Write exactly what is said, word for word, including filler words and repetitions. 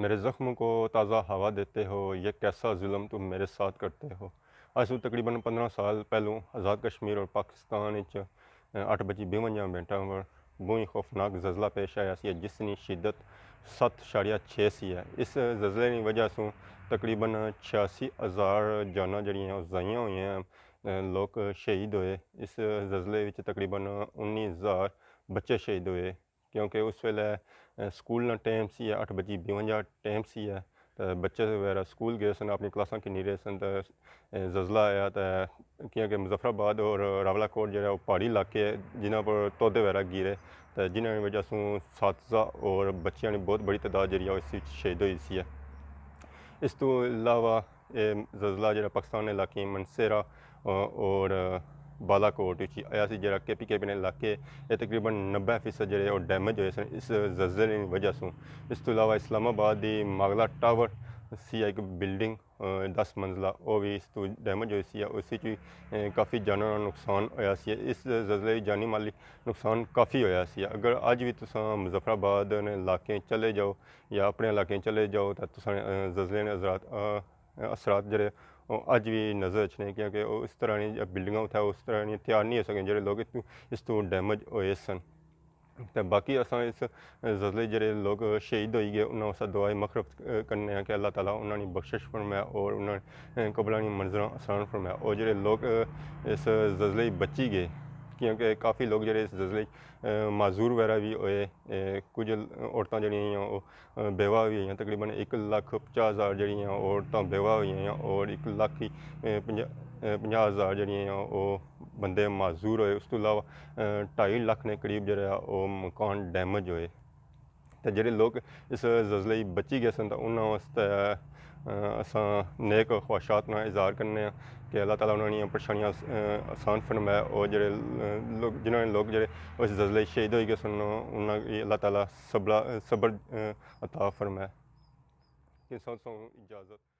میرے زخم کو تازہ ہوا دیتے ہو، یہ کیسا ظلم تم میرے ساتھ کرتے ہو۔ اج سوں تقریباً پندرہ سال پہلوں آزاد کشمیر اور پاکستان وچ اٹھ بجی بیونجا منٹاں پر بہوں ہی خوفناک زلزلہ پیش آیا سی، جس نی شدت ست اشاریہ چھ سی ہے۔ اس زلزلے نی وجہ سوں تقریباً چھیاسی ہزار جاناں جڑیاں او ضائع ہوئیاں، لوک شہید ہوئے۔ اس زلزلے وچ تقریباً انی ہزار بچے شہید ہوئے، کیونکہ اس ویلے، اے، سکول نا ٹائم سی، اٹھ بجی بیونجا ٹائم سی ہے، تے بچے وغیرہ سکول گئے سن، اپنی کلاساں کنی رہے سن، تے، اے، زلزلہ آیا، تے کیونکہ مظفر آباد اور راولا کوٹ جڑا وہ پہاڑی علاقے ہے، جنہاں پر تودے وغیرہ گرے، تے جنہاں کی وجہ سوں اساتذہ اور بچیاں نی بہت بڑی تعداد جڑی ہے، اس وچ شہید ہوئی سی ہے۔ اس تو علاوہ اے زلزلہ جڑا پاکستان نے علاقے منصیرہ، آ، اور بالاکوٹ وچ آیا سی، جڑا کے پی کے پی نے علاقے، اے تقریباً نبے فیصد جڑے او ڈیمیج ہوئے سن اس زلزلے نی وجہ سوں۔ اس تو علاوہ اسلام آباد دی ماگلا ٹاور سی، ایک بلڈنگ، آ، دس منزلہ، او وی اس تو ڈیمیج ہوئی سی، اس وچ وی، اے، کافی جاناں نا نقصان ہویا سی۔ اس زلزلے وچ جانی مالی نقصان کافی ہویا سی۔ اگر اج وی تساں مظفر آباد نے علاقے چلے جاؤ یا اپنے علاقے چلے جاؤ، تاں تساں، آ، زلزلے نے حضرات، آ، اثرات جڑے او اج وی نظر اچھنے، کیونکہ او اس طرح نی بلڈنگاں اتھے اس طرح نی تیار نہیں ہو سکیں، جڑے لوگ اس تو، اس تو ڈیمیج ہوئے سن۔ تے باقی اساں اس زلزلے جڑے لوگ شہید ہوئی گئے، انہاں واسطے دعائے مغفرت کرنے ہیں کہ اللہ تعالیٰ انہاں نی بخشش فرمائے اور انہاں نے قبراں نی منزلاں آسان فرمائے۔ اور جڑے لوگ اس زلزلے بچی گئے، کیونکہ کافی لوگ جڑے اس زلزلے معذور وغیرہ بھی ہوئے، اے، کچھ عورتاں جڑیاں ہیاں، او، اے، بیوہ ہوئی ہوئیاں۔ تقریباً ایک لاکھ پچاس ہزار جڑیاں عورتاں بیوہ ہوئی ہوئیاں اور ایک لاکھ ہی، اے، پنجا-، اے، پنجاہ ہزار جڑیاں ہیاں، او بندے معذور ہوئے۔ اس تو علاوہ، اے، ڈھائی لاکھ نے قریب جڑا او مکان ڈیمیج ہوئے۔ تے جڑے لوگ اس زلزلے بچی گئے سن، تاں انہاں واسطے، اے، اساں نیک خواہشات نا اظہار کرنے ہاں کہ اللہ تعالیٰ انہاں نیاں پریشانیاں، اے، آسان فرمائے، اور جڑے، اے، لوگ، جنہاں نے لوگ جڑے اس زلزلے شہید ہوئی گئے سن، انہاں کی اللہ تعالیٰ صبر، صبر، اے، عطا فرمائے۔ کہ سو، سو اجازت۔